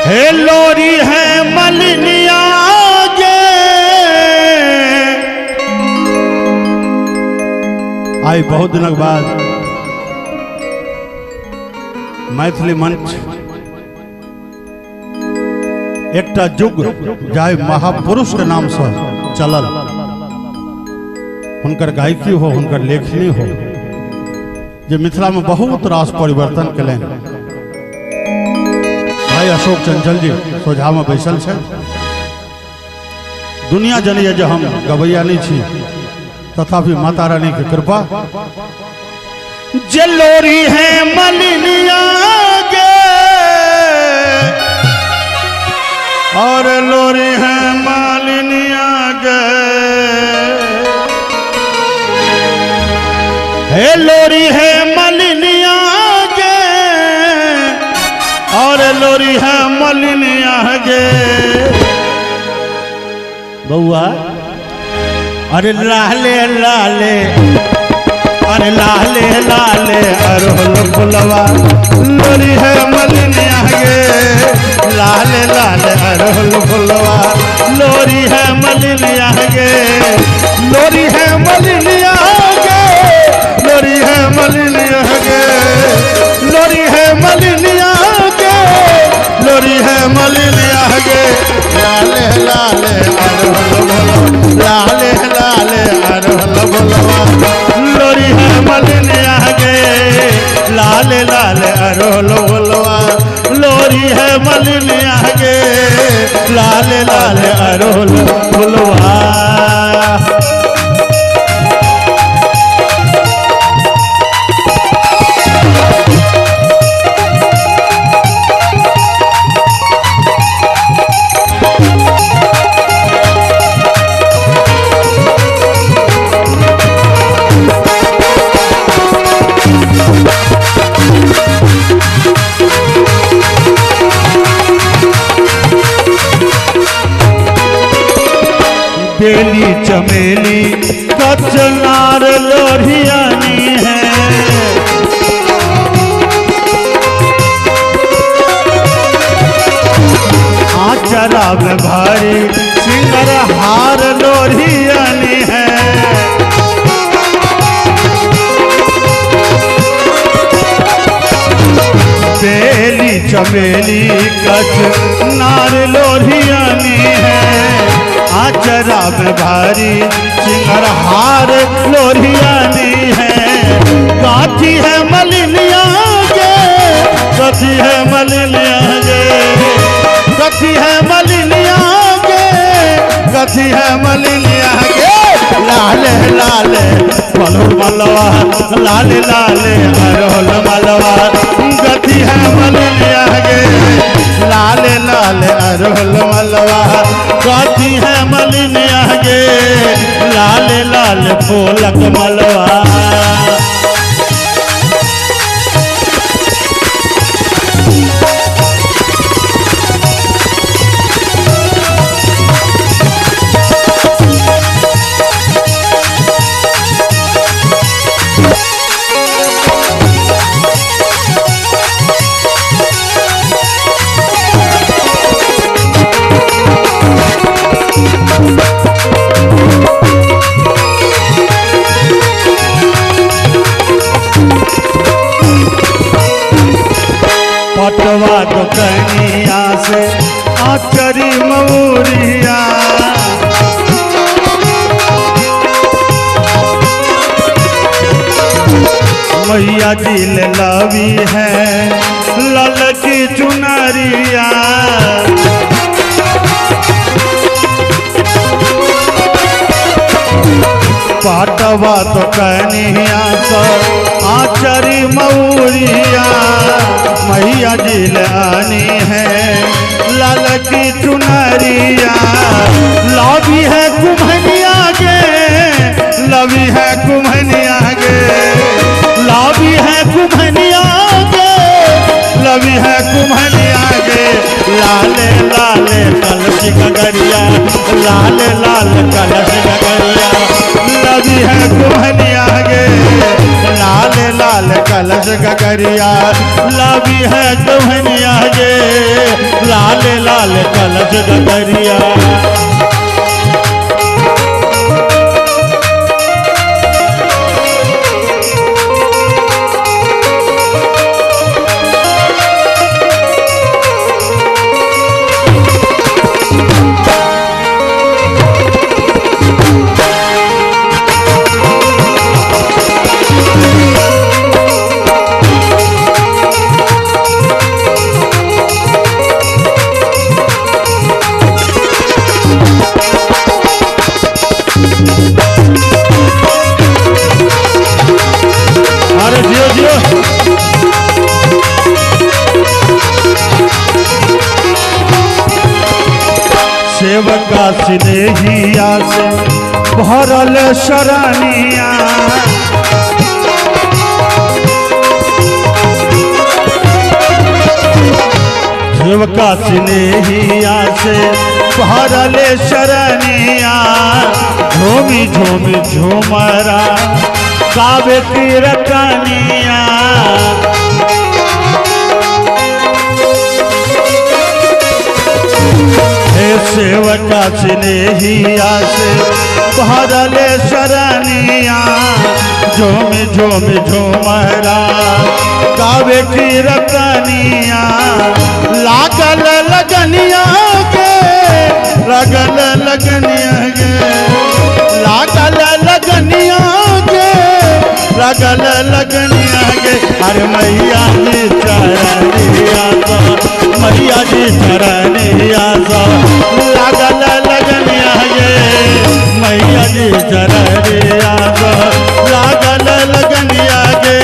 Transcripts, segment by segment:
हे लोरी है मलिनिया गे। आई बहुत दिनक बाद मैथिली मंच एकटा युग जाय महापुरुष के नाम से चलल, हुनकर गायकी हो, हुनकर लेखनी हो, जे मिथिला में बहुत रास परिवर्तन कलनि। भाई अशोक चंचल जी सोझा में बैसल छै। दुनिया जनैए जे हम गवैया नहीं छी, तथापि माता रानी के कृपा जे लोरी है मलिनिया गे और लोरी है मालिनिया गे। हे लोरी है मलिनिया गे और लोरी है मलिनिया गे। बउआ अरे लाले लाले, अरे लाले लाले अरहुल फुलवा लोरी है मलिनिया गे। लाले लाले अरहुल फुलवा लोरी है मलिनिया गे। लोरी है मलिनिया गे, लोरी है मलिनिया गे, लोरी है मलिनिया गे, लोरी है मलिनिया गे। लाले लाले अरहुल फुलवा, लाले लाले अरहुल फुलवा लोरी है मलिनिया गे। लाले लाले अरहुल फुलवा लोरी है मलिनिया गे। लाले लाले अरहुल फुलवा। बेली चमेली कचनार लोरियानी है, आचरा में भारी सिंगर हार लोरियानी है। बेली चमेली कचनार लोरियानी है, आचरा में भारी सिंगर हार लोरियानी है। गाथी है मलिनिया गे, गाथी है मलिनिया गे, गाथी है मलिनिया गे, गाथी है मलिनिया गे। लाले लाले मलुर मलवा, लाले लाले अरहुल मलवा गाथी है मलिनिया गे। लाले लाले अरहुल मलवा गाथी है मलिनिया गे। लाले लाल फूलक मलवा। पटवा दुकनिया से आचरी मऊरिया, मैया जी ले लावी है ललकी चुनरिया। पटवा दुकनिया से आचरी मऊरिया, मैया जी लानी है ललकी चुनरिया। लावी है कुम्हनिया गे, लावी है कुम्हनिया गे, लावी है कुम्हनिया गे, लावी है कुम्हनिया गे। लाले लाले कलश गगरिया, लाले लाल कलश गगरिया लावी है कुम्हनिया गे। लाल लाल कलश गगरिया लावी है कुम्हनिया गे। लाल कलश गगरिया। अरे जियो जियो। सेवका स्नेहिया से भरल शरणिया, सेवका स्नेहिया से भरल शरणिया, झूमी झूमी झूमरा गावे कीर्तनिया। हे सेवका स्नेहिया से भरल शरणिया, झूम झूम झूमरा गावे कीर्तनिया। लागल लगनिया के, लगल लगनिया के, लागल लगनिया के, लगल लगनिया के। अरे मैया जी चरनिया सा, मैया जी चरनिया सा, लागल लगनिया के, मैया जी चरनिया सा, लागल लगनिया के।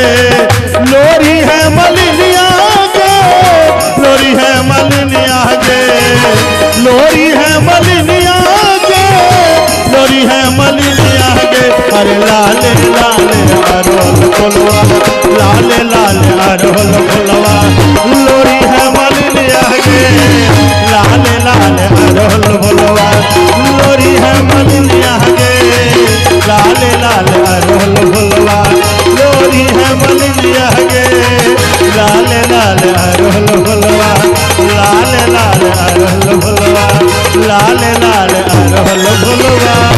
लोरी है मलिनिया के, लोरी है मलिनिया के, लोरी है मलिनिया के, लोरी है मलिनिया के। अरे लाले लाले अरहुल फुलवा, लाले लाले अरहुल फुलवा, लोरी है मलिनिया के, लाले लाले अरहुल फुलवा, लोरी है मलिनिया के, लाले लाले अरहुल फुलवा, लोरी है मलिनिया के, लाले लाले अरहुल फुलवा, लाले लाले अरहुल फुलवा, लाले लाले अरहुल फुलवा।